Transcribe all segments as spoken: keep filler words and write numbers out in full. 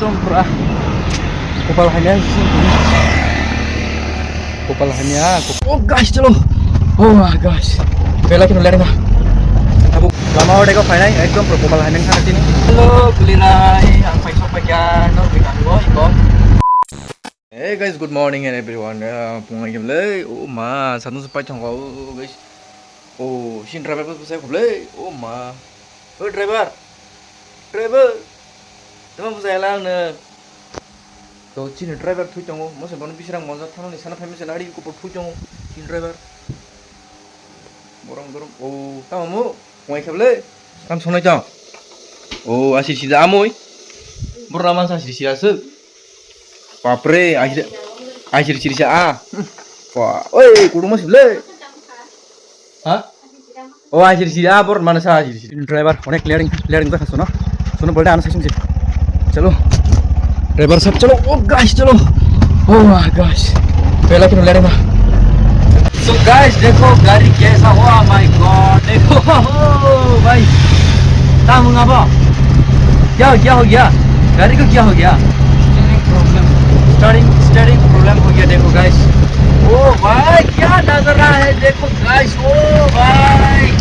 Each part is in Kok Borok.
Ekdom pura kopal hamya. Kopal hamya. Oh guys, chalo. Oh my gosh. Bela kino lere na. Tabuk lama ode ko phainai ekdom pura kopal hamya thang tini. Hello, Gulirai. Ang paisok paikha. No, kita dulu, iko. Hey guys, good morning and everyone. Uh, pung lagi belai. Oh ma, sanu sepai thang ko, oh, guys. Oh, sin driver pa sai ko belai. Oh ma. Oh driver. Driver. Tama bwsai lang no. To chini driver thui tongo. Mo se bono bisrang monja thangni sana phaimisa nari ko thui tongo. Chini driver. Borom borom. Oh, tamo mo. Wai kable. Tam sonai tong. Oh, asir sida amoi. Bro raman sa asir sida se. Bapre, asir asir sida a. Wah, oi, kudu mo sible. Ha? Oh, asir sida, bor mana sa asir sida. Driver, onek clearing, clearing ta khasono. Sono bolde ano session je. Chalo. Driver sab, chalo. Oh, guys, chalo. Oh, my gosh. Pehla kino lere na. So, guys, dekho gari kaisa hua, my God. Dekho, oh, bhai. Tam hua ba? Kya, kya ho gaya? Gari ko kya ho gaya? Steering problem. Steering, steering problem ho gaya, dekho, guys. Oh, bhai, kya nazara hai, dekho. Guys, oh bhai.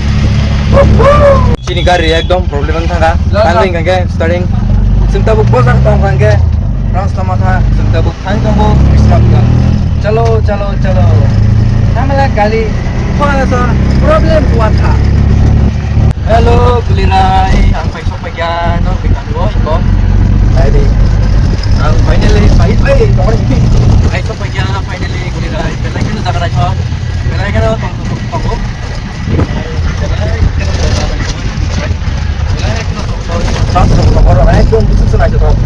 Woohoo! Chini gari ekdom problem wng thangkha. Tangwi hwnkhe starting. Chwng tabuk bozak tong hwnkhe rasta matha chwng tabuk thang tongo. Chalo, chalo, chalo. Namala gali. Problem kuatha. Hello, Gulirai. Ang paisok paikha, no, bikang bo, iko. Hai di. Ang finally, pai, pai, tokor ini. Paisok paikha, finally, Gulirai. Belai kheno jaga naithok. Belai kheno tong, tong, tong, tong. Belai kheno jaga naithok. Belai kheno tong, tong. Ekdom busuk se naithok.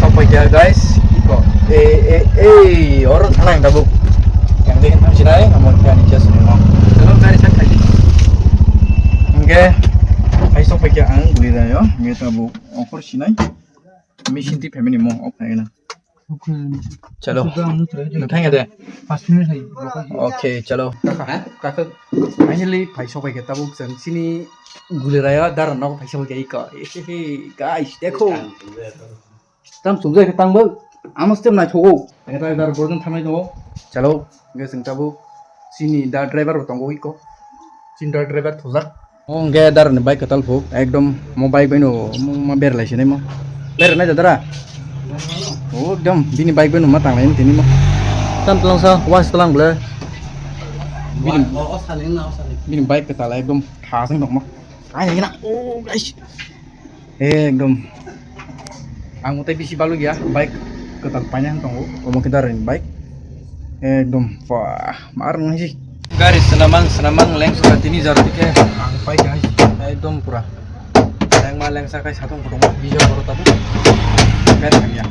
Sok paikha, guys. Iko. Eh, eh, eh, oro thana ang tabuk. Yang deh, thang sinai, ngamon kani jas ni mo. Hello, guys, thang khai. Hwnkhe, hai sok paikha ang Gulirai o, hwnkhe tabuk offer sinai. Machine twi phaimani mo, off khaina. Chalo. Nang thangya de? Pas minute hai. Okay, chalo. Kaka, kaka. Finally, phai sok paikha tabuk chwng chini Gulirai o dara nok phai sok paikha iko. Guys, dekho. Tam chumjak khe tang bo. Amo step naithogo. Driver borok thangnai tongo. Chalo, hwnkhe chwng tabuk chini da driver bo tongo iko. Chini da driver thujak. O hwnkhe dara ni bike kwtal phuk. Ekdom mo bike bai no mo ma berlai sinai mo. Berlai da dara. O ekdom bini bike bai no ma tanglai tini mo. Tam tlang sa was tlang ble. Bini, bini bike kwtal ekdom thasing tongmo. Ai na. Oh guys. Ekdom. Ang tei bisi balugya, bike kwtal paina hwn tongo. Omo khe darani bike. Ekdom, pah, mar nang si. Gari swnamang, swnamang, lengsa tini jar dikhe. Ang paikha hai. Ekdom pura. Lengma lengsa khai satung kotorma, bija boro tabuk. Gari hamya.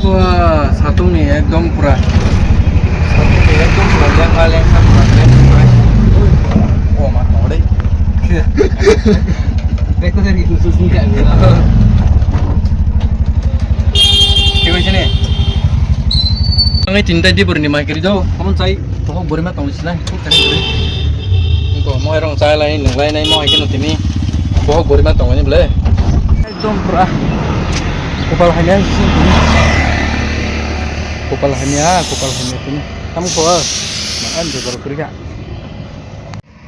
Wah, satung ni ekdom pura. Satung ni ekdom pura, lengma lengsa pura, lengsa pura. Oh, ma, tong dei. Beko dari khusus ni kan. Kau sini. Ang ini tinta di purni mai kiri jauh. Kamu cai, kau beri ma tong sini. Ko mo erong chai lai nung lai nai mo hai khe no tini bohok bori ma tong ani ble. Ekdom pura kopal hamya si tini. Kopal hamya, kopal hamya tini. Tam ko. Makan jodor kuri ka.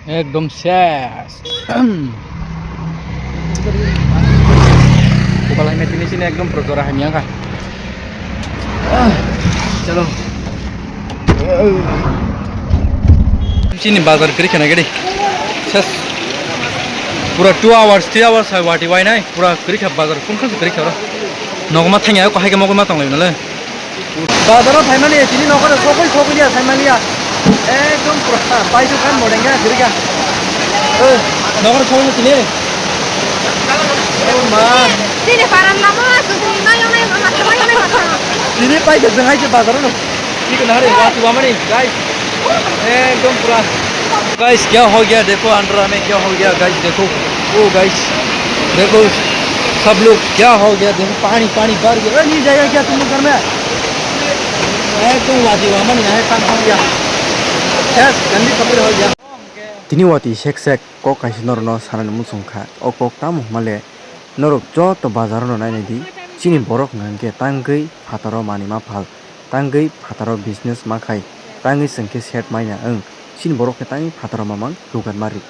Ekdom ses. Kopal hamya tini sini ekdom pura jora hamya ka. Ah, chalo. Chini bazar kiri khana gede. Ses. Pura two hours, three hours hai wati wai nai. Pura kiri kha bazar, kun kha kiri kha. Nogma thangya ko hai ke mogma tong lai nale. Bazar o phaimani tini nokar sokoi sokoi ya phaimani ya. Ekdom pura pai dukan modeng ya kiri kha. Eh, nokar sokoi tini. Oh ma. Tini paran lama, sutri mayong nai, mama mayong nai mata. Tini pai jeng hai je bazar no. Tini nari wati wamani, guys. Ekdom pura. Guys, kya ho gaya? Dekho, andar mein kya ho gaya, guys? Dekho, oh guys, dekho, sab log kya ho gaya? Dekho, pani pani bhar gaya. Nahi jayega kya tum log ghar mein? Ekdom wati wamani hai pan pan gaya. Yes, jaldi complete ho gaya. Tini wati sek sek. Kok kaisa norokno sanani muchung kha, o kok tamo hwnmale Norok joto bazar no nainai di, chini borok hwnkha hwnkhe tangwi phataro manwi ma phal, tangwi phataro business ma khai, tangwi chwng khe set manya wng, chini borok khe tangwi phataro mamang dukan ma ri.